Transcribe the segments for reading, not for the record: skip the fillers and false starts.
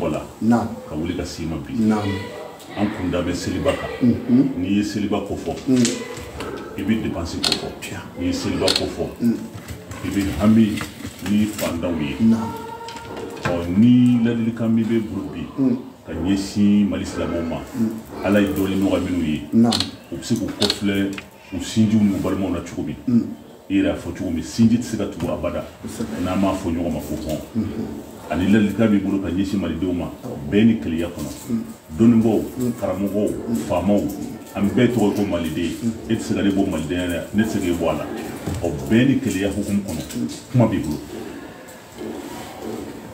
tɔgɔ la ka wuli ka s'i ma bi. An kun da bɛ seliba kan. N'i ye seliba ko fɔ, i bɛ dépense ko fɔ. N'i ye seliba ko fɔ, i bɛ hami ni fantanw ye. Ɔ ni ladilikan min bɛ bolo bi ka ɲɛsin Mali silamɛw ma, Ala ye dɔɔnin nɔgɔya minnu ye, u bɛ se k'u kɔfilɛ u sinjiw n'u balimaw na cogo min. I yɛrɛ y'a fɔ cogo min, sinji tɛ se ka tugu abada n'an m'a fɔ ɲɔgɔn ma ko hɔn. Ani ladilikan b'i bolo ka ɲɛsin malidenw ma bɛɛ ni kelenya kɔnɔ, dɔnnibaaw, karamɔgɔw, faamaw, an bɛɛ tɔgɔ ko maliden. E tɛ se ka ne bɔ malidenya la, ne tɛ se k'e bɔ a la. Ɔ bɛɛ ni kelenya hukumu kɔnɔ, kuma b'i bolo.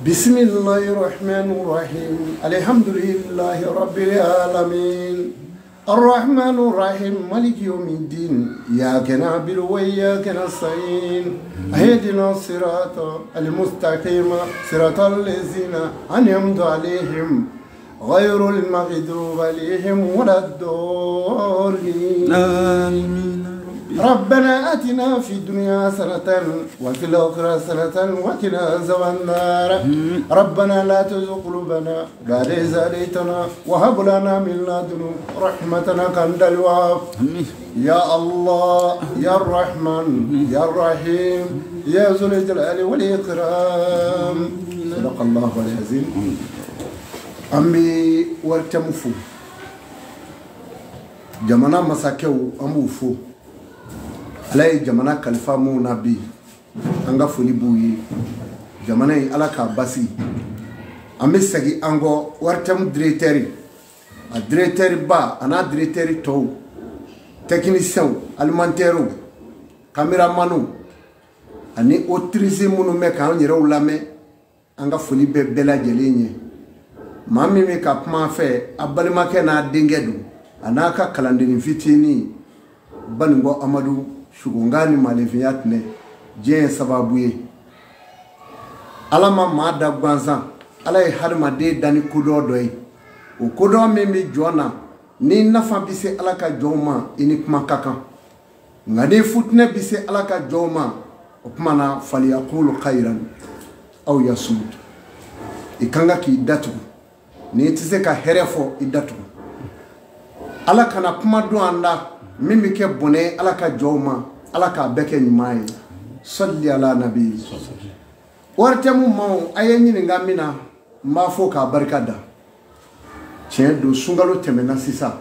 Bismillahirrahmanirrahim. Alhamdulillahi rabbil alamin. الرحمن الرحيم مالك يوم الدين إياك نعبد وإياك نستعين اهدنا الصراط المستقيم صراط الذين أنعمت عليهم غير المغضوب عليهم ولا الضالين. آمين. ربنا آتنا في الدنيا حسنة وفي الآخرة حسنة وقنا عذاب النار. ربنا لا تزغ قلوبنا بعد إذ هديتنا وهب لنا من لدنك رحمة إنك أنت الوهاب. يا الله يا الرحمن يا الرحيم يا ذو الجلال والإكرام. صدق الله العظيم. أمي ورتمفو jamana masakɛw an b'u fo. Ala ye jamana kalifa mun na bi, an ka foli b'u ye. Jamana in Ala k'a basigi. An bɛ segin an kɔ ORTM directeur, a directeur ba a n'a directeur tɔw, techniciens, alimentaires, caméramans ani autrice minnu bɛ k'an yɛrɛw lamɛn, an ka foli bɛ bɛɛ lajɛlen ye. Maa min bɛ ka kuma fɛ, a balimakɛ n'a denkɛ don, a n'a ka kalandennin fitinin Banikɔ Amadu Sugunga ni malenfinya tɛnɛ diɲɛ ye sababu ye. Ala ma maa da gansan, Ala ye hadamaden da ni kodɔn dɔ ye. O kodɔn min bɛ jɔn na, ni nafa bɛ se Ala ka jɔnw ma, i ni kuma ka kan. Nka ni futinɛ bɛ se Ala ka jɔnw ma, o tuma na faliyakulu kayiran aw yasumut. I kan ka k'i datugu. N'i tɛ se ka hɛrɛ fɔ, i datugu. Ala kana kuma don an da min bɛ kɛ bɔnɛ Ala ka jɔnw ma, Ala k'a bɛɛ kɛ ɲuman ye. Salli ala nabi. ORTM maaw, a ye ɲininka min na, n b'a fɔ k'a barika da. Tiɲɛ don, sunkalo tɛmɛna sisan.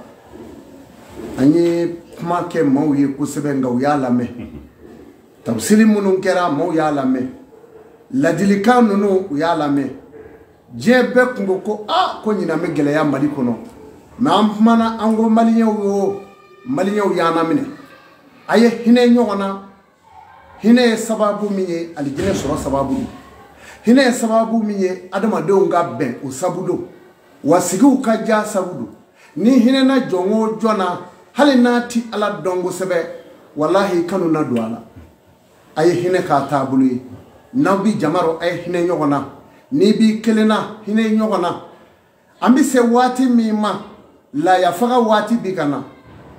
An ye kuma kɛ maaw ye kosɛbɛ, nka u y'a lamɛn. Tafsiri minnu kɛra, maaw y'a lamɛn. Ladilikan ninnu, u y'a lamɛn. Diɲɛ bɛɛ kun ko ko aa ko ɲinan bɛ gɛlɛya Mali kɔnɔ. Mais an kumana, an ko maliyɛnw y'o, maliyɛnw y'an laminɛ. A ye hinɛ ɲɔgɔn na. Hinɛ ye sababu min ye alijinɛ sɔrɔ sababu don. Hinɛ ye sababu min ye adamadenw ka bɛn o sabu don. Wa sigiw ka diya sabu don. Ni hinɛna jɔn o jɔn na, hali n'a ti Ala dɔn kosɛbɛ, walahi kanu na don a la. A ye hinɛ k'a taabolo ye. N'aw bi jama rɔ, a ye hinɛ ɲɔgɔn na. N'i b'i kelen na, hinɛ ɲɔgɔn na. An bɛ se waati min ma, layafaga waati bi ka na.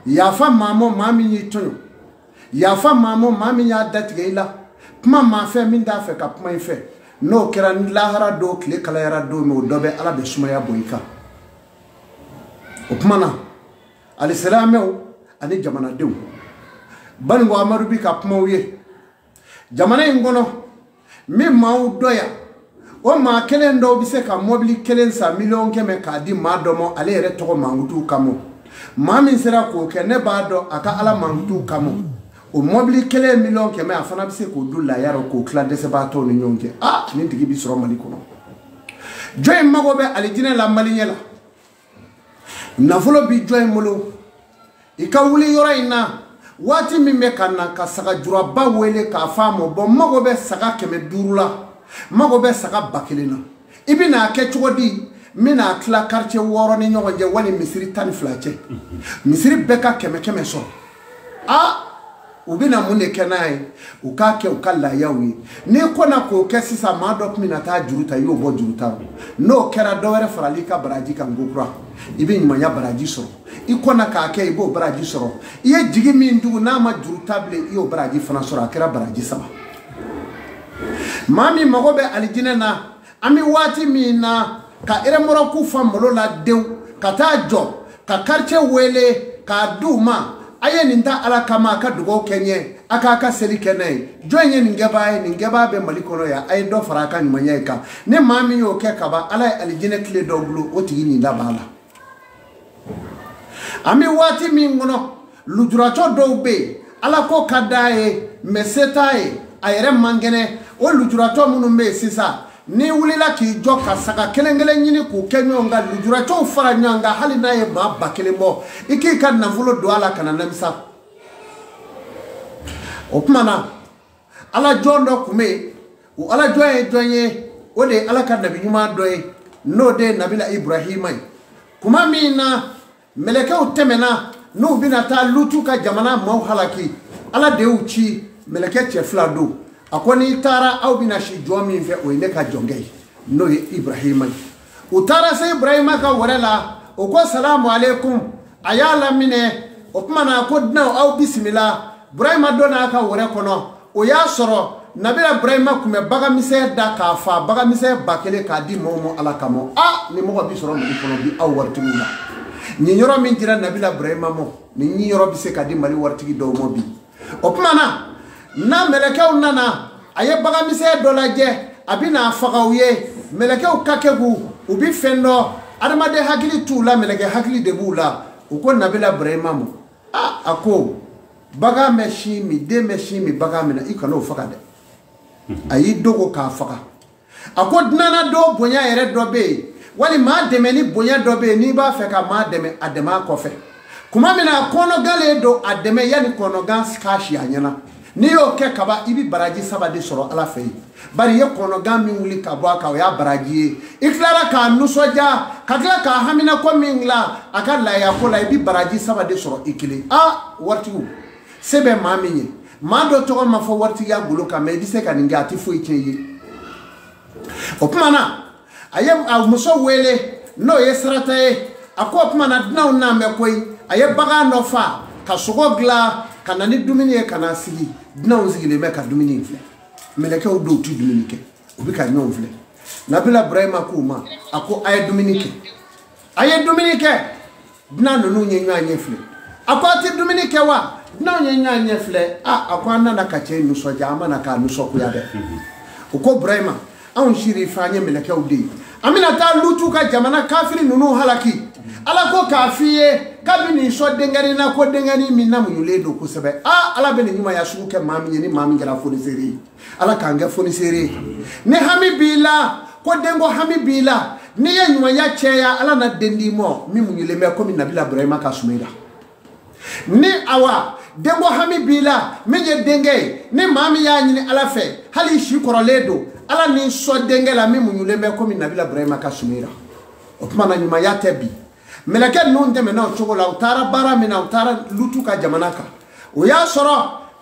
Yafa maa ma, maa min y'i tɔɲɔ. Yafa maa ma, maa min y'a datigɛ i la. Kuma maa fɛ min t'a fɛ ka kuma i fɛ. N'o kɛra ni lahara don, tile kalayara don min, o dɔ bɛ Ala bɛ sumaya bɔ i kan. O tuma na, alisilamɛw ani jamanadenw, Banikɔ Amadu bi ka kumaw ye. Jamana in kɔnɔ, min maaw dɔ yan, o maa kelen dɔw bɛ se ka mɔbili kelen san 100 000 000 k'a di maa dɔ ma, ale yɛrɛ tɔgɔ mankutu kama. Maa min sera k'o kɛ, ne b'a dɔn a ka Ala mankutu kama. O mɔbili kelen 100 000 000, a fana bɛ se k'o don laya rɔ k'o tila dɛsɛbaatɔw ni ɲɔgɔn cɛ. Aa, nin tigi bi sɔrɔ Mali kɔnɔ. Jɔn in mago bɛ alijinɛ la maliyɛn la. Nafolo bi jɔn in bolo. I ka wuli yɔrɔ in na, waati min bɛ ka na ka sagajuraba wele k'a fɔ a ma, bɔn n mago bɛ saga 500 la, n mago bɛ saga 1000 na. I bɛ n'a kɛ cogo di? N bɛna tila quartier 6 ni ɲɔgɔn cɛ, wali misiri 12 cɛ. Misiri bɛɛ ka 100 100 sɔrɔ. Aa, u bɛna mun de kɛ n'a ye? U k'a kɛ u ka layaw ye. N'i kɔnna k'o kɛ sisan, maa dɔ tun bɛna taa juru ta, i y'o bɔ juru ta rɔ. N'o kɛra, dɔ wɛrɛ faral'i ka baraji kan ko kura, i bɛ ɲumanya baraji sɔrɔ. I kɔnna k'a kɛ, i b'o baraji sɔrɔ. I ye jigi min tugu, n'a ma juru ta bilen, i y'o baraji fana sɔrɔ. A kɛra baraji 3. Maa min mago bɛ alijinɛ na, an bɛ waati min na, ka eremɔrɔku fa malo la denw ka taa jɔ ka quartier wele k'a d'u ma a ye nin ta Ala kama a ka dugawu kɛ n ye a k'a ka seli kɛ n'a ye jɔn ye nin kɛbaa ye nin kɛbaa bɛ Mali kɔnɔ yan a ye dɔ fara a ka ɲumanya ye kan ni maa min y'o kɛ kaban Ala ye alijinɛ tile dɔ bolo o tigi nin da b'a la. An bɛ waati min kɔnɔ lujuratɔ dɔw bɛ yen Ala ko ka d'a ye mɛ se t'a ye a yɛrɛ man kɛnɛ o lujuratɔ minnu bɛ yen sisan n'i wulila k'i jɔ ka saga kelen kelen ɲini k'u kɛ ɲɔgɔn kan lujuratɔw fara ɲɔgɔn kan hali n'a ye maa 1000 bɔ i k'i ka nafolo don a la ka na namisa. O tuma na Ala jɔn dɔ tun bɛ yen o Ala jɔn ye jɔn ye o de ye Ala ka nabi ɲuman dɔ ye n'o de ye Nabila Ibrahima ye. Kuma min na mɛlɛkɛw tɛmɛna n'u bɛna taa Lutu ka jamana maaw halaki Ala de y'u ci mɛlɛkɛ cɛ 2 don a ko n'i taara aw bɛna si jɔn min fɛ o ye ne ka jɔnkɛ ye n'o ye Ibrahima ye. U taara se Ibrahima ka wɛrɛ la o ko salamu aleykum a y'a laminɛ o tuma na ko dunanw aw bisimila. Ibrahima donna a ka wɛrɛ kɔnɔ o y'a sɔrɔ Nabila Ibrahima tun bɛ baganmisɛn da k'a fa baganmisɛn 1000 k'a di maaw ma Ala kama. A ni mɔgɔ bi sɔrɔ Mali kɔnɔ bi aw waritigiw la nin yɔrɔ min dira Nabila Ibrahima ma nin yɔrɔ bɛ se ka di Mali waritigi dɔw ma bi. O tuma na n'a mɛlɛkɛw nana a ye baganmisɛn dɔ lajɛ a bɛ n'a faga u ye mɛlɛkɛw ka kɛku u bɛ fɛn dɔ adamaden hakili t'u la mɛlɛkɛ hakili de b'u la. U ko Nabila Ibrahima ma a ko bagan bɛ sin min den bɛ sin min bagan min na i kan'o faga dɛ. A y'i dogo k'a faga. A ko dunanna dɔw bonya yɛrɛ dɔ bɛ yen wali maa dɛmɛ ni bonya dɔ bɛ yen n'i b'a fɛ ka maa dɛmɛ a dɛmɛ a kɔfɛ kuma min na a kɔnɔgalen don a dɛmɛ yanni kɔnɔgan k'a si a ɲɛna n'i y'o kɛ kaban i bɛ baraji 3 de sɔrɔ Ala fɛ yen bari i ye kɔnɔgan min wuli ka bɔ a kan o y'a baraji ye i tilara k'a nisɔndiya ka tila k'a haminako min dilan a ka laayako la i bɛ baraji 3 de sɔrɔ i kelen. A waritigiw se bɛ maa min ye maa dɔ tɔgɔ ma fɔ waritigiya golo kan mɛ i bɛ se ka nin kɛ a tɛ foyi tiɲɛ i ye. O tuma na a ye a muso wele n'o ye Sarata ye a ko o tuma na dunanw n'an bɛ koyi a ye bagan dɔ fa ka sogo dilan ka na ni dumuni ye ka na sigi dunanw sigilen bɛ ka dumuni in filɛ mɛlɛkɛw dɔw tɛ dumuni kɛ u bɛ ka ɲɔgɔn filɛ. Nabila Ibrahima k'u ma a ko a ye dumuni kɛ a ye dumuni kɛ dunan ninnu ye ɲɔgɔn ɲɛ filɛ a ko a tɛ dumuni kɛ wa dunanw ye ɲɔgɔn ɲɛ filɛ a ko an nana ka cɛ nisɔndiya an ma na k'a nisɔngoya dɛ. O ko Ibrahima anw siri fɛ an ye mɛlɛkɛw de ye an bɛna taa Lutu ka jamana kafiri ninnu halaki Ala ko k'a f'i ye k'a bɛ nin sɔn denkɛnin na ko denkɛnin min namuɲulen don kosɛbɛ. A Ala bɛ nin ɲumanya sugu kɛ maa min ye ni maa min kɛra fonisere ye Ala k'an kɛ fonisere ye. Ni hami b'i la ko denko hami b'i la n'i ye ɲumanya cɛya Ala na den d'i ma min muɲulen bɛ komi Nabila Ibrahima ka Sumayila. Ni awa denko hami b'i la min ye denkɛ ye ni maa min y'a ɲini Ala fɛ hali si kɔrɔlen don Ala ni sɔn denkɛ la min muɲulen bɛ komi Nabila Ibrahima ka Sumayila. O tuma na ɲumanya tɛ bi. Mɛlɛkɛ ninnu tɛmɛna o cogo la u taara baara min na u taara Lutu ka jamana kan o y'a sɔrɔ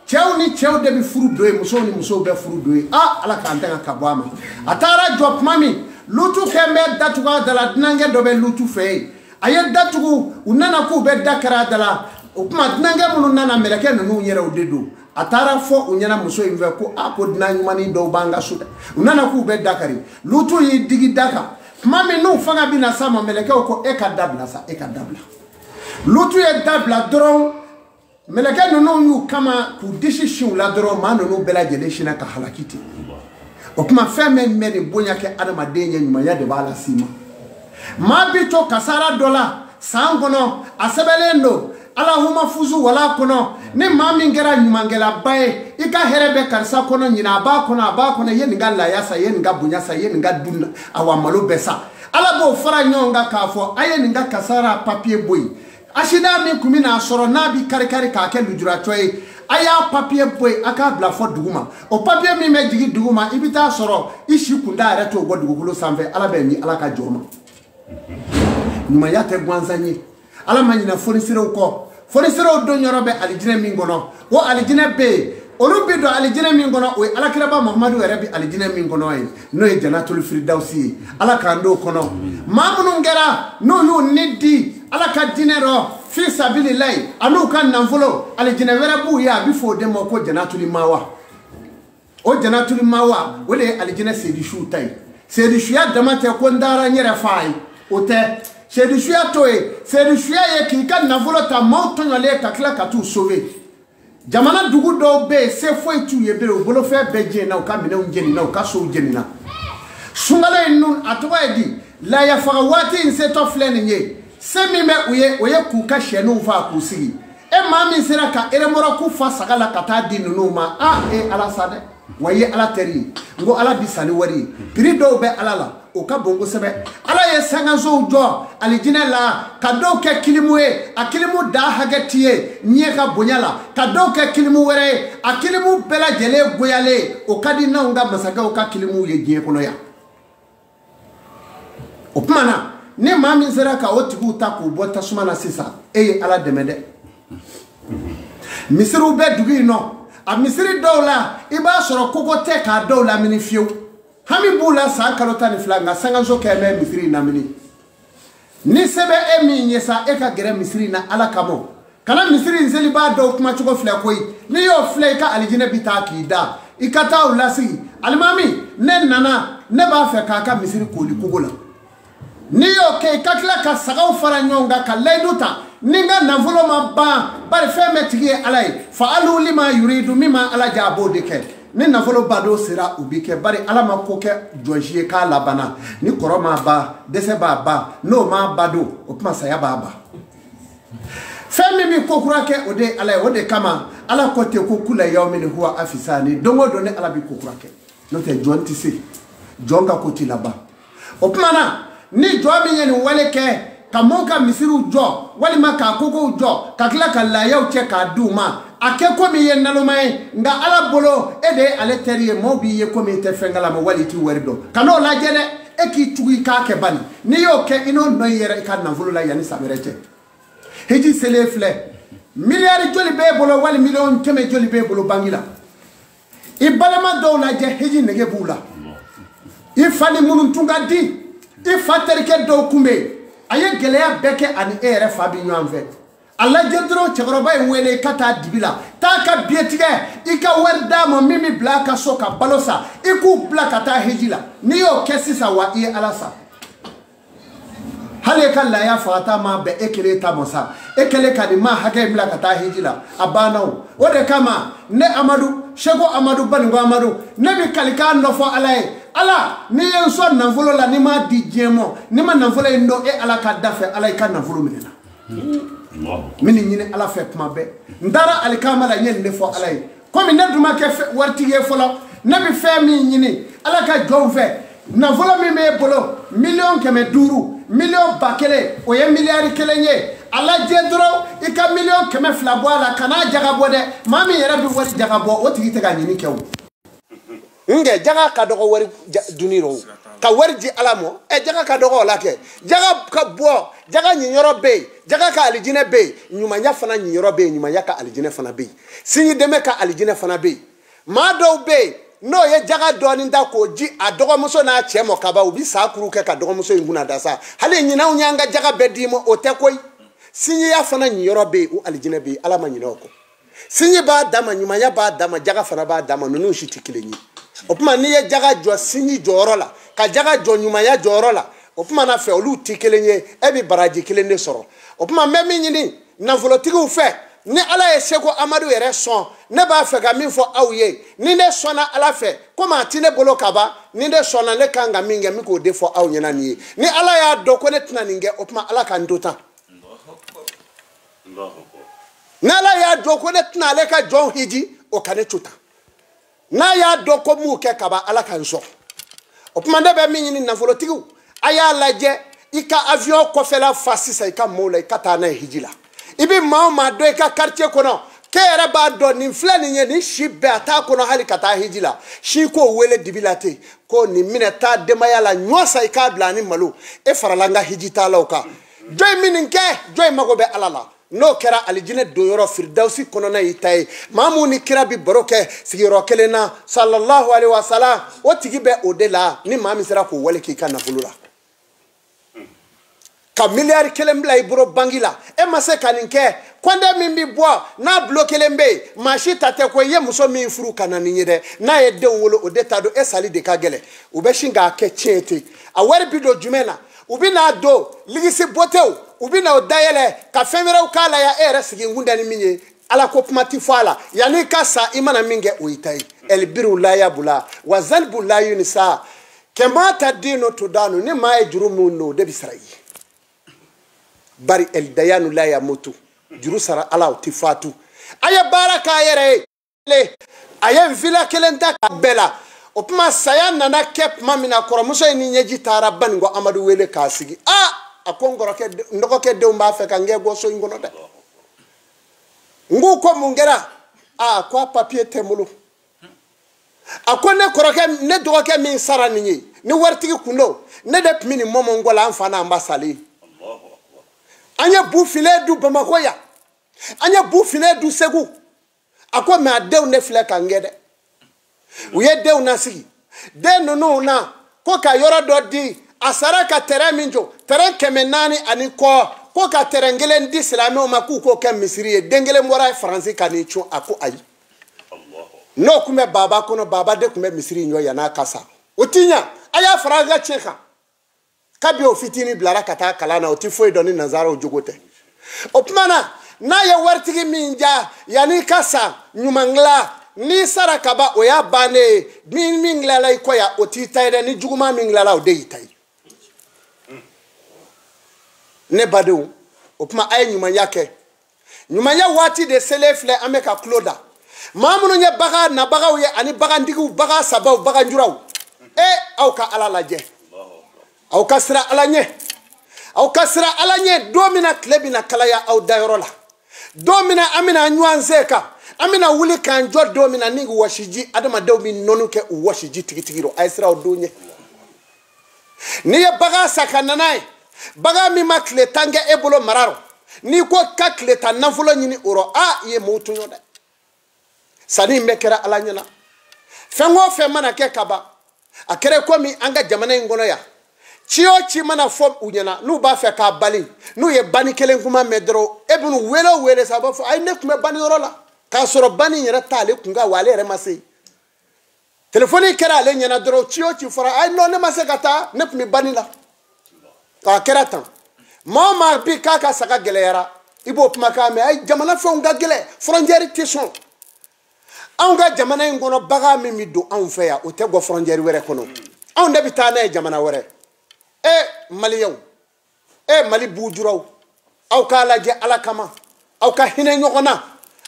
cɛw ni cɛw de bɛ furu don yen musow ni musow bɛ furu don yen. A Ala k'an tanga ka bɔ a ma. A taara jɔ tuma min Lutu kɛn bɛ datugu a da la dunankɛ dɔ bɛ Lutu fɛ yen a ye datugu u nana k'u bɛ da kɛra a da la o tuma dunankɛ minnu nana mɛlɛkɛ ninnu yɛrɛw de don. A taara fɔ u ɲɛna muso in fɛ ko a ko dunan ɲumannin dɔw b'an ka so dɛ u nana k'u bɛ da kari Lutu y'i digi da kan tuma min n'u fanga bɛna s'a ma mɛlɛkɛw ko e ka dabila sa e ka dabila. Lutu ye dabila dɔrɔn mɛlɛkɛ ninnu y'u kama k'u disi sin u la dɔrɔn maa ninnu bɛɛ lajɛlen sinna ka halaki ten. O tuma fɛn min bɛ nin bonya kɛ adamaden ye ɲumanya de b'a las'i ma. Maa bi to kasara dɔ la san kɔnɔ a sɛbɛnlen don Alahuma fusu wala kɔnɔ ni maa min kɛra ɲumankɛlaba ye i ka hɛrɛ bɛ karisa kɔnɔ ɲinɛ a b'a kɔnɔ a b'a kɔnɔ i ye nin ka laya sa i ye nin ka bonya sa i ye nin ka dun awa malo bɛɛ sa Ala b'o fara ɲɔgɔn kan k'a fɔ a ye nin ka kasara papiye bɔ yen accident min kun bɛna sɔrɔ n'a bi kari-kari k'a kɛ lujuratɔ ye a y'a papiye bɔ yen a k'a bila fɔ dugu ma o papiye min bɛ jigin dugu ma i bɛ taa sɔrɔ i si kunda yɛrɛ t'o bɔ dugukolo sanfɛ Ala bɛ ni Ala ka jɔ ma. Ɲumanya tɛ gansan ye. Ala ma ɲinɛ fonisɛrew kɔ fonisɛrew don yɔrɔ bɛ alijinɛ min kɔnɔ o alijinɛ bɛ yen olu bɛ don alijinɛ min kɔnɔ o ye alakiraba Muhamadu yɛrɛ bɛ alijinɛ min kɔnɔ ye n'o ye Janatul Firidawusi ye Ala k'an d'o kɔnɔ. Maa minnu kɛra n'u y'u ni di Ala ka diinɛ rɔ fi sabililayi an'u ka nafolo alijinɛ wɛrɛ b'u ye a bɛ fɔ o de ma ko Janatul Mawa. O Janatul Mawa o de ye alijinɛ sedisiw ta ye. Sedusuya dama tɛ ko n taara n yɛrɛ fa ye o tɛ sedusuya t'o ye sedusuya ye k'i ka nafolo ta maaw tɔɲɔlen ka tila ka t'u sauver jamana dugu dɔw bɛ yen se foyi t'u ye bilen u bolofɛn bɛɛ jenina u ka minɛnw jenina u ka sow jenina sunkalo in nun a tɔgɔ ye di layafaga waati in setɔ filɛ nin ye se min bɛ u ye o ye k'u ka sɛninw faa k'u sigi e maa min sera ka eremɔrɔku fa saga la ka taa di ninnu ma a e ala sa dɛ wa i ye ala teri ye n ko ala bi san ni wari ye prix dɔw bɛ ala la o ka bon kosɛbɛ ala ye sangasow jɔ alijinɛ la ka dɔw kɛ kilimu ye a kilimu da hakɛ ti ye ɲɛ ka bonya la ka dɔw kɛ kilimu wɛrɛ ye a kilimu bɛɛ lajɛlen goyalen o ka di n'anw ka masakɛw ka kilimuw ye diɲɛ kɔnɔ yan o tuma na ni maa min sera ka o tigiw ta k'u bɔ tasuma na sisan e ye ala dɛmɛ dɛ misiriw bɛ dugu in nɔ a misiri dɔw la i b'a sɔrɔ koko tɛ k'a dɔw lamini fiyewu hami b'u la san kalo 12 nka sangaso kɛ bɛ misiri in lamini ni se bɛ e min ye sa e ka gɛrɛ misiri in na ala kama kana misiri in selibaa dɔw kumacogo filɛ koyi n'i y'o filɛ i ka alijinɛ bi taa k'i da i ka taa u lasigi alimami ne nana ne b'a fɛ k'a ka misiri koli kogo la n'i y'o kɛ i ka tila ka sagaw fara ɲɔgɔn kan ka layidu ta ni n ka nafolo ma ban bari fɛn bɛɛ tigi ye ala ye fa alu lima yuridu min ma ala ja a b'o de kɛ ni nafolo badon sera u bi kɛ bari ala ma ko kɛ jɔnsi ye k'a labanna ni kɔrɔ ma ban dɛsɛ b'a ban n'o ma ba don o tuma saya b'a ban fɛn min bɛ ko kura kɛ o de ye ala ye o de kama ala ko ten ko kula yawmin huwa afisani don o don ni ala bɛ ko kura kɛ n'o tɛ jɔn tɛ se jɔn ka ko t'i laban o tuma na ni jɔn min ye nin wale kɛ ka mɔɔw ka misiriw jɔ walima k'a kogow jɔ ka tila ka layaw cɛ k'a di u ma a kɛ komi i ye naloma ye nka ala bolo e de ye ale teri ye mɔɔw b'i ye komi i tɛ fɛn kalama wali i t'i wari dɔn ka n'o lajɛ dɛ e k'i tugu i k'a kɛ bani n'i y'o kɛ i n'o nɔ i yɛrɛ i ka nafolo la yanni san wɛrɛ cɛ hiji selen filɛ miliyari joli b'e bolo wali miliyɔn 100 joli b'e bolo banki la i balima dɔw lajɛ hiji nege b'u la i fa ni minnu tun ka di i fa terikɛ dɔw kun bɛ yen a ye gɛlɛya bɛɛ kɛ ani e yɛrɛ fa bi ɲɔgɔn fɛ a lajɛ dɔrɔn cɛkɔrɔba in wele i ka taa dibi la taa ka biye tigɛ i ka wari d'a ma min bɛ bila a ka so ka balo san i k'u bila ka taa hiji la n'i y'o kɛ sisan wa i ye ala sa hali e ka laya fagata ma bɛn e kelen ta ma sa e kɛlen ka nin maa hakɛ in bila ka taa hiji la a banna o o de kama ne Amadu Seko Amadu Baninko Amadu ne bɛ kalikan dɔ fɔ ala ye ala n'i ye n sɔn nafolo la n'i m'a di diɲɛ ma n'i ma nafolo in dɔn e ala ka da fɛ ala i ka nafolo minɛ na n bɛ nin ɲini ala fɛ tuma bɛɛ n taara alikama la n ye nin de fɔ ala ye komi ne dun ma kɛ waritigi ye fɔlɔ ne bɛ fɛn min ɲini ala ka jɔnw fɛ nafolo min b'e bolo miliyɔn 500 miliyɔn 1000 o ye miliyari 1 ye a lajɛ dɔrɔn i ka miliyɔn 200 bɔ a la kan'a jaga bɔ dɛ maa min yɛrɛ bɛ wari jaga bɔ o tigi tɛ ka ɲini kɛ o nkɛ jaga ka dɔgɔ wari dunni rɔ ka wari di ala ma ɛ jaga ka dɔgɔ o la kɛ jaga ka bɔ jaga ɲinyɔrɔ bɛ yen jaga ka alijinɛ bɛ yen ɲumanya fana ɲinyɔrɔ bɛ yen ɲumanya ka alijinɛ fana bɛ yen sinji dɛmɛ ka alijinɛ fana bɛ yen maa dɔw bɛ yen n'o ye jaga dɔɔnin ta k'o di a dɔgɔmuso n'a cɛ ma kaban u bɛ sa kuru kɛ ka dɔgɔmuso in kunna da sa hali ɲinanw y'an ka jaga bɛɛ d'i ma o tɛ koyi sinjiya fana ɲinyɔrɔ bɛ yen o alijinɛ bɛ yen ala ma ɲinɛ o kɔ sinji b'a dama ɲumanya b'a dama jaga fana b'a dama ninnu si tɛ kelen ye o tuma n'i ye jaga jɔ sinji jɔyɔrɔ la ka jaga jɔ ɲumanya jɔyɔrɔ la o tuma na fɛ olu tɛ kelen ye e bɛ baraji kelen de sɔrɔ o tuma n bɛ min ɲini nafolotigiw fɛ ni ala ye Seko Amadu yɛrɛ sɔn ne b'a fɛ ka min fɔ aw ye ni ne sɔnna ala fɛ komi a ti ne bolo ka ban ni ne sɔnna ne kan ka min kɛ n bɛ k'o de fɔ aw ɲɛna nin ye ni ala y'a dɔn ko ne tɛna nin kɛ o tuma ala ka n to tan ni ala y'a dɔn ko ne tɛna ale ka jɔnw hiji o ka ne to tan n'a y'a dɔn ko m'u kɛ kaban ala ka n sɔn o tuma ne bɛ min ɲini nafolotigiw a y'a lajɛ i ka avion kɔfɛla fa sisan i ka maaw la i ka taa n'a ye hiji la i bɛ maa o maa dɔn i ka quartier kɔnɔ k'e yɛrɛ b'a dɔn nin filɛ nin ye nin si bɛɛ a t'a kɔnɔ hali ka taa hiji la si k'o wele dibi la ten ko nin minɛ taa denbaya la ɲɔ san i k'a bila ani malo e farala n ka hiji taalaw kan jɔn ye min nin kɛ jɔn ye mago bɛ ala la n'o kɛra alijinɛ donyɔrɔ firidawusi kɔnɔna y'i ta ye maa mun ni kira bi baro kɛ sigiyɔrɔ kelen na sallallahu alaihi wa sallam o tigi bɛ o de la ni maa min sera k'o wale k'i ka nafolo la ka miliyari 1 bila i bolo banki la e ma se ka nin kɛ Kɔnde min bi bɔ n'a bulo kelen bɛ yen, maa si ta tɛ ko i ye muso min furu ka na nin ye dɛ, n'a ye denw wolo o de ta don, e sali de ka gɛlɛn. U bɛ sin k'a kɛ tiɲɛ ten. A wari bi don jumɛn na? U bɛ n'a don ligisi botew, u bɛ n'o dayɛlɛ ka fɛn wɛrɛw k'a la ya, e yɛrɛ sigi kun tɛ ni min ye. Ala ko kuma ti fɔ a la. Yanni ka sa, i mana min kɛ o y'i ta ye. Ɛlibiru la yabula wa zalibu la yunisa kɛmɛ ta den n'o to danu, ni maa ye juru min don o de bɛ sara i ye. Bari ɛlidayanu la yamutu, juru sara ala o ti fatu. A ye baara k'a yɛrɛ ye, a ye villa kelen da ka bɛɛ la. O tuma saya nana kɛ tuma min na, kɔrɔmuso in ni ɲɛji taara Banikɔ Amadu wele k'a sigi. A ko n kɔrɔkɛ, n dɔgɔkɛ denw b'a fɛ ka n gɛn bɔ so in kɔnɔ dɛ. N ko ko mun kɛra? A ko a papiye tɛ n bolo. A ko ne kɔrɔkɛ, ne dɔgɔkɛ min sara nin ye, ni waritigi kun don, ne de tun bɛ nin mɔmɔ n kɔ la, an fa n'an ba salen. An ye bu filen du Bamakɔ yan, an ye bu filen du Segu. A ko mɛ a denw de filɛ ka n gɛn dɛ. U ye denw nasigi, den ninnu na ko ka yɔrɔ dɔ di, a sara ka tɛrɛn min jɔ, tɛrɛn 400 ani kɔ, ko ka tɛrɛn kelen di silamɛw ma k'u k'o kɛ misiri ye. Den kelen bɔra Faransi ka n'i cun, a ko ayi. N'o tun bɛ baba kɔnɔ, baba de tun bɛ misiri in jɔ yann'a ka sa. O ti ɲa, a y'a fara an ka tiɲɛ kan. Kabi o fitinin bilara ka taa kalan na, o ti foyi dɔn ni nanzaraw jogo tɛ. O tuma na, n'a ye waritigi min ja yanni ka sa ɲuman dilan, n'i sara ka ban o y'a bannen ye. Ni min dilanna i kɔ yan o t'i ta ye dɛ, ni juguman min dilanna o de y'i ta ye. Ne badenw, o tuma a ye ɲumanya kɛ. Ɲumanya waati de selen filɛ, an bɛ ka tulo da. Maa minnu ye bagan nabagaw ye ani bagantigiw, bagan sabaw, baganjuraw, aw ka Ala lajɛ. Aw ka siran Ala ɲɛ. Aw ka siran Ala ɲɛ. Don min na tile bɛna kalaya aw dayɔrɔ la, don min na an bɛna ɲɔgɔn se kan, an bɛna wuli k'an jɔ don min na ni wɔsiji, adamadenw bɛ nɔnɔ kɛ u wɔsiji tigitigi rɔ, a ye siran o don ɲɛ. N'i ye bagan san ka na n'a ye, bagan min ma tile 10 kɛ e bolo mara rɔ, n'i ko ka tile 10 nafolo ɲini o rɔ, i ye maaw tɔɲɔ dɛ. Sanni in bɛɛ kɛra Ala ɲɛna. Fɛn o fɛn mana kɛ ka ban, a kɛra komi an ka jamana in kɔnɔ yan, ci o ci mana fɔ u ɲɛna n'u b'a fɛ k'a bali, n'u ye banni kelen kuma mɛn dɔrɔn, e bɛn'u wele o wele sa, a b'a fɔ ayi ne tun bɛ banni yɔrɔ la, k'a sɔrɔ banni yɛrɛ t'ale kun kan wa ale yɛrɛ ma se. Telefɔni kɛra ale ɲɛna dɔrɔn, ci o ci fɔra, ayi non ne ma se ka taa, ne tun bɛ banni la. A kɛra tan. Maa o maa bi k'a ka saga gɛlɛyara, i b'o kumakan mɛn, ayi jamana fɛnw ka gɛlɛn, frontière tɛ sɔn. Anw ka jamana in kɔnɔ, bagan min bɛ don anw fɛ yan, o tɛ bɔ frontière wɛrɛ kɔnɔ. Anw de bɛ taa n'a ye jamana wɛrɛ. Maliyɛnw, Mali bujuraw, aw k'a lajɛ Ala kama, aw ka hinɛ ɲɔgɔn na,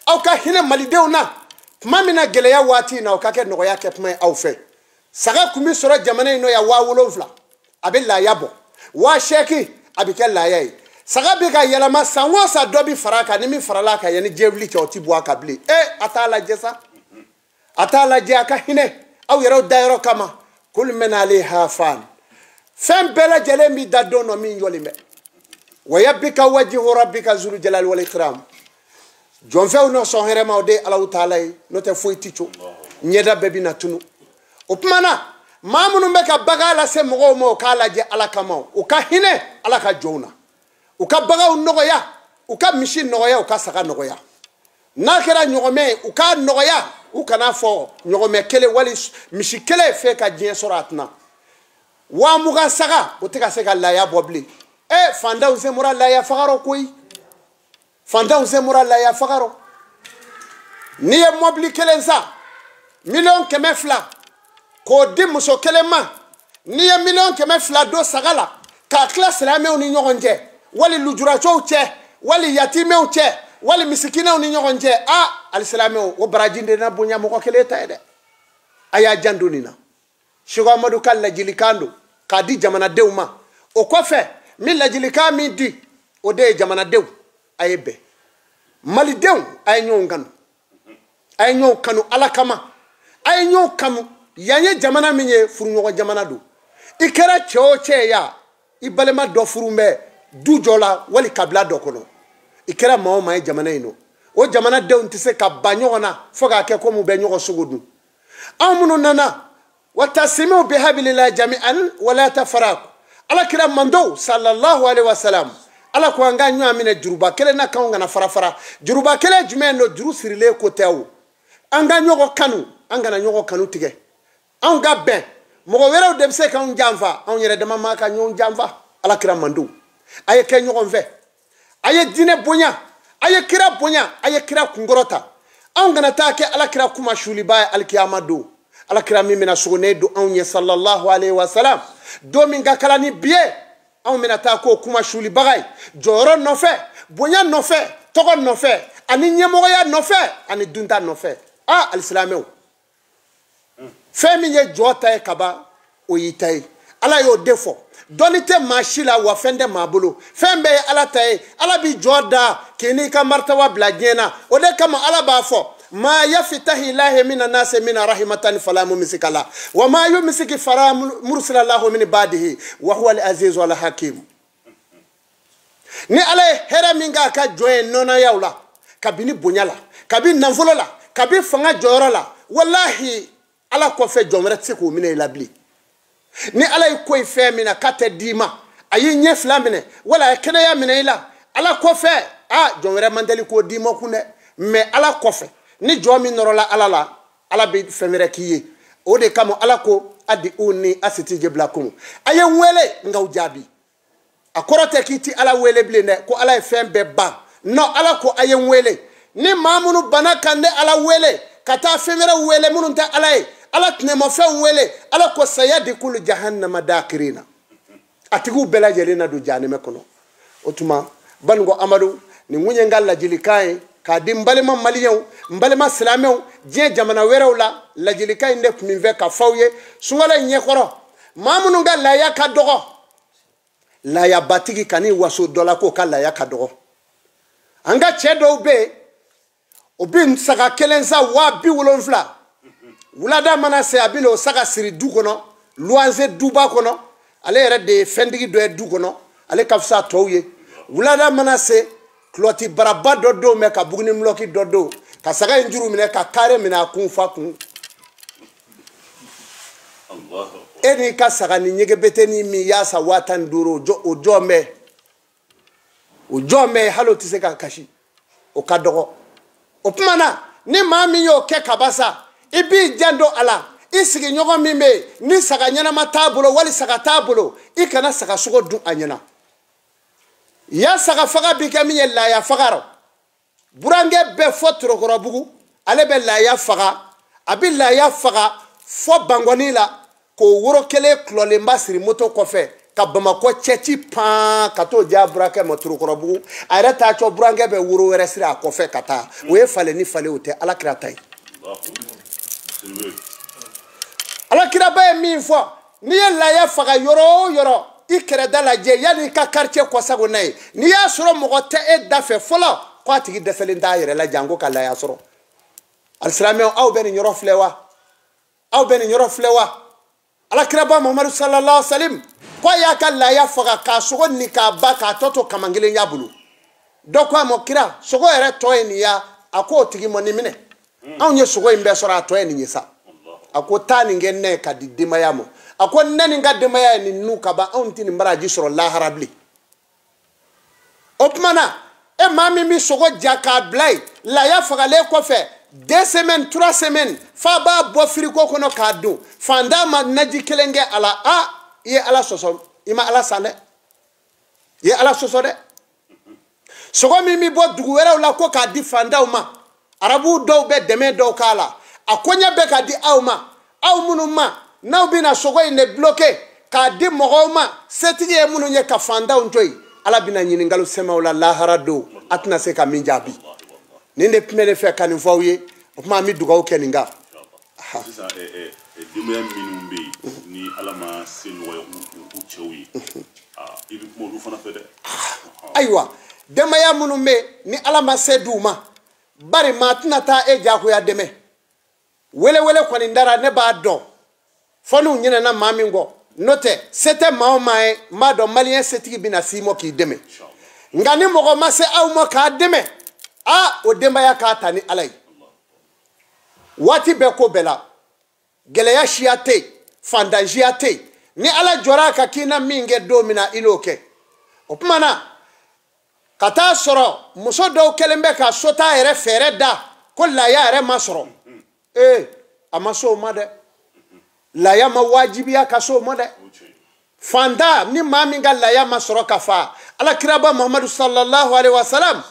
aw ka hinɛ malidenw na. Tuma min na gɛlɛya waati in na, aw ka kɛ nɔgɔya kɛ kuma ye aw fɛ. Saga kun bɛ sɔrɔ jamana in nɔ yan 7000, a bɛ laaya bɔ. 8000 a bɛ kɛ laaya ye. Saga bɛ ka yɛlɛma san o san, dɔ bɛ fara a kan, ni min farala a kan yanni diɲɛ wuli cɛ o ti bɔ a kan bilen. A t'a lajɛ sa, a t'a lajɛ, a ka hinɛ aw yɛrɛw dayɔrɔ kama. Kul man alayha fan, fɛn bɛɛ lajɛlen b'i da don dɔ min jɔlen bɛ. Wa yabbika wajhu rabbika zul jalali wal ikram. Jɔnfɛnw n'o sɔn hɛrɛ ma, o de ye Alahu taala ye, n'o tɛ foyi ti co. Ɲɛda bɛɛ bɛna tunu. O tuma na, maa minnu bɛ ka bagan lase mɔgɔw ma, o k'a lajɛ Ala kama, u ka hinɛ Ala ka jɔnw na, u ka baganw nɔgɔya, u ka misi nɔgɔya, u ka saga nɔgɔya. N'a kɛra ɲɔgɔmɛ ye, u k'a nɔgɔya, u kana fɔ ɲɔgɔmɛ kelen wali misi kelen f'e ka diɲɛ sɔrɔ a tɛna. 20,000 saga, o tɛ ka se ka laaya bɔ bilen. Fantanw sen bɔra laaya faga rɔ koyi. Fantanw sen bɔra laaya faga rɔ. N'i ye mɔbili kelen san, 200 000,000 k'o di muso kelen ma, n'i ye 200 000,000 don saga la, k'a tila silamɛw ni ɲɔgɔn cɛ, wali lujuratɔw cɛ, wali yatimɛw cɛ, wali misikinɛw ni ɲɔgɔn cɛ, alisilamɛw, o baraji de na bonya mɔgɔ kelen ta ye dɛ. A y'a janto nin na. Seko Amadu ka ladilikan don k'a di jamanadenw ma. O kɔfɛ, n bɛ ladilikan min di, o de ye jamanadenw, a ye bɛn. Malidenw, a ye ɲɔgɔn kanu. A ye ɲɔgɔn kanu Ala kama. A ye ɲɔgɔn kanu. Yan ye jamana min ye, furuɲɔgɔn jamana don. I kɛra cɛ o cɛ ye yan, i balima dɔ furu bɛ du jɔ la wali kabila dɔ kɔnɔ. I kɛra maa o maa ye jamana in nɔ, o jamanadenw tɛ se ka ban ɲɔgɔn na fo k'a kɛ komi u bɛ ɲɔgɔn sogo dun. Anw minnu nana, watasimu bihabilillahi jami'an wala tafaraqu. Ala kira mandow sallallahu alaihi wasallam, Ala ko an ka ɲɔgɔn minɛ juruba kelen na k'anw kana fara fara. Juruba kelen jumɛn don? Juru sirilen ko tɛ o. An ka ɲɔgɔn kanu, an kana ɲɔgɔn kanu tigɛ. Anw ka bɛn. Mɔgɔ wɛrɛw de bɛ se k'anw janfa, anw yɛrɛ dama ma ka ɲɔgɔn janfa. Ala kira mandenw, a ye kɛ ɲɔgɔn fɛ, a ye diinɛ bonya, a ye kira bonya, a ye kira kunkɔrɔta. Anw kana taa kɛ ala kira kuma suliba ye alikiyama don. Ala kira min bɛna sogonen don anw ye sallallahu alayhi wa salam, don min ka kala ni bi ye, anw bɛna taa k'o kuma sulibaga ye, jɔyɔrɔ nɔfɛ, bonya nɔfɛ, tɔgɔ nɔfɛ, ani ɲɛmɔgɔya nɔfɛ, ani dunta nɔfɛ. Ah, alisilamɛw, fɛn min ye jɔ ta ye kaban, o y'i ta ye. Ala y'o de fɔ. Dɔnni tɛ maa si la, wa fɛn tɛ maa bolo. Fɛn bɛɛ ye ala ta ye. Ala bi jɔ da k'i n'i ka maritawa bila diɲɛ na. O de kama ala b'a fɔ, ma yafitahi lahi mina nase mina rahimatan fala mumsika la wa ma yumsiki fala mursila lahu min ba'dihi wa huwa al-azizu al-hakim. Ni ala ye hɛrɛ min k'a ka jɔn ye nɔnɔyaw la, kabini bonya la, kabini nafolo la, kabini fanga jɔyɔrɔ la, walahi ala kɔfɛ jɔn wɛrɛ tɛ se k'o minɛ i la bilen. Ni ala ye ko ye fɛn min na k'a tɛ d'i ma, a y'i ɲɛ fila minɛ wala a ye kɛnɛya minɛ i la, ala kɔfɛ a jɔn wɛrɛ man teli k'o d'i ma kun dɛ. Mɛ ala kɔfɛ ni jɔn min nɔrɔla ala la, ala bɛ fɛn wɛrɛ k'i ye. O de kama ala ko adi u ni asiti jebila kun, a ye n wele n k'aw jaabi. A kɔrɔ tɛ k'i ti ala wele bilen dɛ, ko ala ye fɛn bɛɛ ban. Non, ala ko a ye n wele. Ni maa minnu banna ka ne ala wele ka taa fɛn wɛrɛ wele minnu tɛ ala ye, ala tɛnɛmafɛnw wele, ala ko saya de kulu jahannama dakirina, a tigiw bɛɛ lajɛlen na don jahanɛmɛ kɔnɔ. O tuma Baninko Amadu, nin kun ye n ka ladilikan ye k'a di n balima maliyɛnw, n balima silamɛw, diɲɛ jamana wɛrɛw la. Ladilikan in de tun bɛ n fɛ ka f'aw ye sunkalo in ɲɛkɔrɔ. Maa minnu ka laya ka dɔgɔ, layabatigi kan'i waso dɔ la k'o ka laya ka dɔgɔ. An ka cɛ dɔw bɛ yen, o bɛ saga kelen san 70,000. Wulada mana se, a bɛ n'o saga siri du kɔnɔ, luwanse duba kɔnɔ. Ale yɛrɛ de ye fɛntigi dɔ ye du kɔnɔ, ale ka fisa tɔw ye. Wulada mana se, kulɔti baraba dɔ don bɛ ka buguni mulɔki dɔ don, ka saga in juru minɛ, ka kare minɛ a kun fa kun. E n'i ka saga ni ɲɛgɛbeteni min y'a san 15,000, o jɔn bɛ, o jɔn bɛ, hali o tɛ se ka kasi, o ka dɔgɔ. O tuma na ni maa min y'o kɛ kaba sa, i b'i janto a la. I sigiɲɔgɔn min bɛ yen ni saga ɲɛnama t'a bolo wali saga t'a bolo, i kana saga sogo dun a ɲɛna. Ya saga faga bi kɛ min ye laya faga rɔ. Burankɛ bɛ fɔ Torokɔrɔbugu, ale bɛ laya faga, a bɛ laya faga fɔ Bankɔni la, k'o woro kelen kulɔlenba siri moto kɔfɛ ka Bamakɔ cɛci pan ka t'o di a burankɛ ma Torokɔrɔbugu. A yɛrɛ t'a cɔ, burankɛ bɛ woro wɛrɛ siri a kɔfɛ ka taa. O ye falen ni falen, o tɛ ala kira ta ye. Ala kiraba ye min fɔ, n'i ye laya faga yɔrɔ o yɔrɔ, i kɛrɛda lajɛ yanni i ka quartier kɔsago n'a ye. N'i y'a sɔrɔ mɔgɔ tɛ e da fɛ fɔlɔ, k'a tigi dɛsɛlen t'a yɛrɛ la janko ka laya sɔrɔ. Alisilamɛw, aw bɛ nin yɔrɔ filɛ wa? Aw bɛ nin yɔrɔ filɛ wa? Ala kiraba Muhamadu sallallahu alaihi wa sallam k'a y'a ka laya faga k'a sogo ni k'a ba k'a tɔ to kaman kelen y'a bolo. Dɔ ko a ma, kira sogo yɛrɛ tɔ ye nin ya? A k'o tigi ma nin minɛ. Anw ye sogo in bɛɛ sɔrɔ, a tɔ ye nin ye sa. A ko taa nin kɛ nɛ ka di denbaya ma. A ko ne ni n ka denbaya ye nin nu ka ban, anw tɛ nin baraji sɔrɔ lahara bilen. O tuma na e maa min bɛ sogo ja k'a bila yen, laya fagalen kɔfɛ 2 semaines 3 semaines f'a b'a bɔ firiko kɔnɔ k'a dun, fantan ma naji kelen kɛ a la. A i ye ala sɔsɔ, i ma ala san dɛ, i ye ala sɔsɔ dɛ. Sogo min bɛ bɔ dugu wɛrɛw la ko k'a di fantanw ma, arabuw dɔw bɛ dɛmɛ dɔw k'a la, a koɲɛ bɛ ka di aw ma. Aw minnu ma n'aw bɛna sogo in de bloqué k'a di mɔgɔw ma, setigi ye minnu ye ka fantanw to yen, ala bɛna ɲininkaliw sɛmɛ aw la lahara don, a tɛna se ka min jaabi. Nin de tun bɛ ne fɛ ka nin fɔ aw ye. O tuma an bɛ dugawu kɛ nin kan. Sisan denbaya minnu bɛ yen ni ala ma se nɔgɔya u cɛw ye, i bɛ kuma olu fana fɛ dɛ. Ayiwa, denbaya minnu bɛ yen ni ala ma se d'u ma, bari maa tɛna taa e jagoya dɛmɛ. Wele kɔni dara, ne b'a dɔn fɔ n'u ɲinɛna maa min kɔ, n'o tɛ se tɛ maa o maa ye, n b'a dɔn maliyɛn setigi bɛna s'i ma k'i dɛmɛ. Nka ni mɔgɔ ma se aw ma k'a dɛmɛ, a o denbaya k'a ta ni ala ye. Waati bɛɛ ko bɛɛ la, gɛlɛya siya tɛ yen, fantan siya tɛ yen. Ni ala jɔra a kan k'i na min kɛ don min na, i n'o kɛ. O tuma na Ka taa sɔrɔ muso dɔw kɛlen bɛ ka sota yɛrɛ fɛɛrɛ da ko laya yɛrɛ ma sɔrɔ. Ee a ma se o ma dɛ. Laya ma wajibiya ka se o ma dɛ. Fanda ni maa min ka laya ma sɔrɔ ka fa ala kiraba Muhammadu sallallahu alaihi wasallam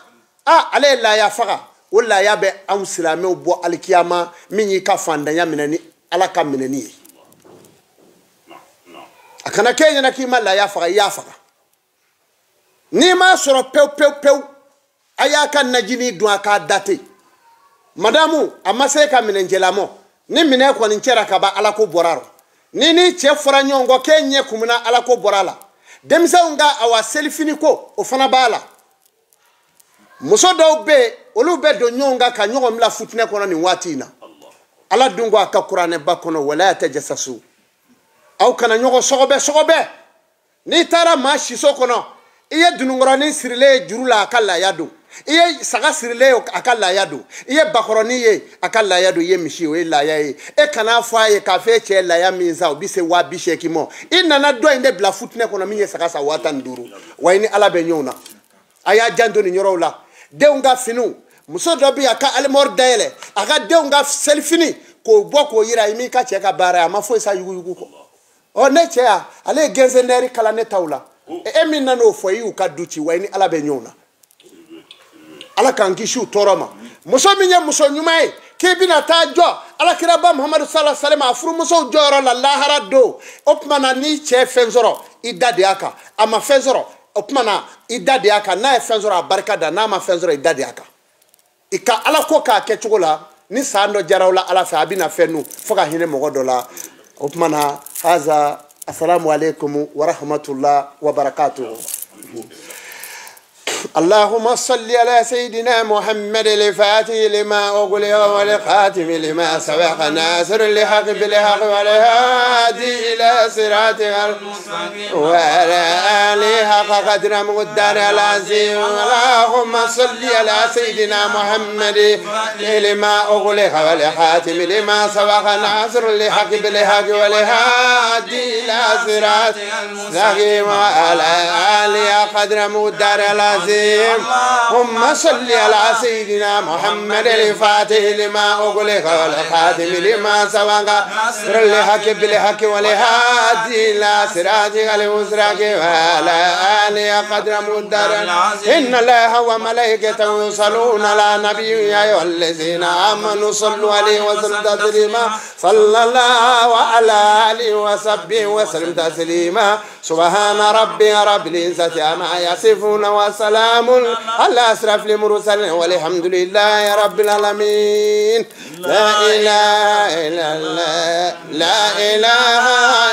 a ale ye laya faga. O laya bɛ anw silamɛw bɔ alikiyama min y'i ka fandanya minɛ ni ala ka minɛni ye. A kana kɛ ɲɛna k'i ma laya faga, i y'a faga. N'i m'a sɔrɔ pewu pewu pewu, a y'a ka najini dun a k'a date. Madamu a ma se ka minɛnjɛlamɔ ni minɛ kɔni cɛra ka ban ala ko bɔra rɔ. Ni ni cɛ fɔra ɲɔgɔn kɔ k'e ɲɛ kumuna ala ko bɔra la. Denmisɛnw ka awa selifini ko o fana b'a la. Muso dɔw bɛ yen olu bɛ don ɲɔgɔn kan ka ɲɔgɔn bila futinɛ kɔnɔ nin waati in na. Ala dun ko a ka kuranɛba kɔnɔ wala tajasasu. Aw kana ɲɔgɔn sɔgɔbɛ sɔgɔbɛ. N'i taara maa siso kɔnɔ, i ye dununkɔrɔnin sirilen ye juru la a ka laya don. I ye saga sirilen ye a ka laya don. I ye bakɔrɔnin ye a ka laya don. I ye misi o ye laya ye. E kana fɔ a ye k'a fɔ e cɛ ye laya min san o bɛ se 80 000 ma. I nana dɔ in de bila futinɛ kɔnɔ min ye saga san 15 000. Wa i ni ala bɛ ɲɔgɔn na. A y'a janto nin yɔrɔw la. Denw ka finiw, muso dɔ bɛ yen a ka alimɔri dayɛlɛ a ka denw ka selifini k'o bɔ k'o yira i m'i ka cɛ ka baara ye a ma foyi sa yuguyugu kɔ. Ɔ ne cɛ ya ale ye gɛnzɛnɛri kalan ne taw la. E min nan'o fɔ i y'u ka du ci wa i ni ala bɛ ɲɔgɔn na. Ala k'an kisi u tɔɔrɔ ma. Muso min ye muso ɲuman ye k'i bɛna taa jɔ alakiraba Muhamadu sallallahu alaihi wasallam a furumusow jɔyɔrɔ la lahara don, o tuma na n'i cɛ fɛn sɔrɔ i da de y'a kan, a ma fɛn sɔrɔ o tuma na i da de y'a kan, n'a ye fɛn sɔrɔ a barika da, n'a ma fɛn sɔrɔ i da de y'a kan. I ka ala ko k'a kɛ cogo la ni san dɔ jara la ala fɛ a bɛna fɛn nu fo ka hinɛ mɔgɔ dɔ la. O tuma na haza assalamu alaikum wa rahmatullah wa barakatuh. اللهم صل على سيدنا محمد الفاتح لما أغلق والخاتم لما سبق ناصر الحق بالحق والهادي إلى صراطك المستقيم وعلى آله حق قدر مقدار العظيم. اللهم صل على سيدنا محمد لما أغلق والخاتم لما سبق ناصر الحق بالحق والهادي إلى صراطك المستقيم وعلى آله قدر مقدار العظيم. اللهم صل على سيدنا محمد الفاتح لما أغلق والخاتم لما سبق ناصر الحق بالحق والهادي إلى صراطك المستقيم وعلى آله قدر مقدار. إن الله وملائكته يصلون على النبي يا أيها الذين آمنوا صلوا عليه وسلموا تسليما. صلى الله على آله وصحبه وسلم تسليما. سبحان ربي رب العزة عما يصفون وسلام على أشرف المرسلين والحمد لله رب العالمين. لا إله إلا الله، لا إله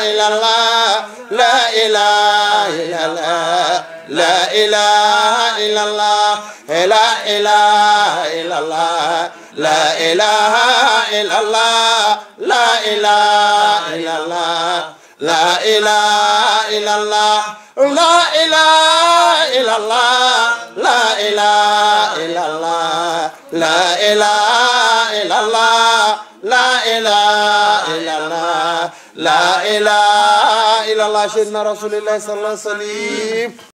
إلا الله، لا إله إلا الله، لا إله إلا الله، لا إله إلا الله، لا إله إلا الله، لا إله إلا الله، لا إله إلا الله، لا إله إلا الله، لا إله إلا الله، لا إله إلا الله، لا إله إلا الله، لا إله إلا الله. سيدنا رسول الله صلى الله عليه وسلم.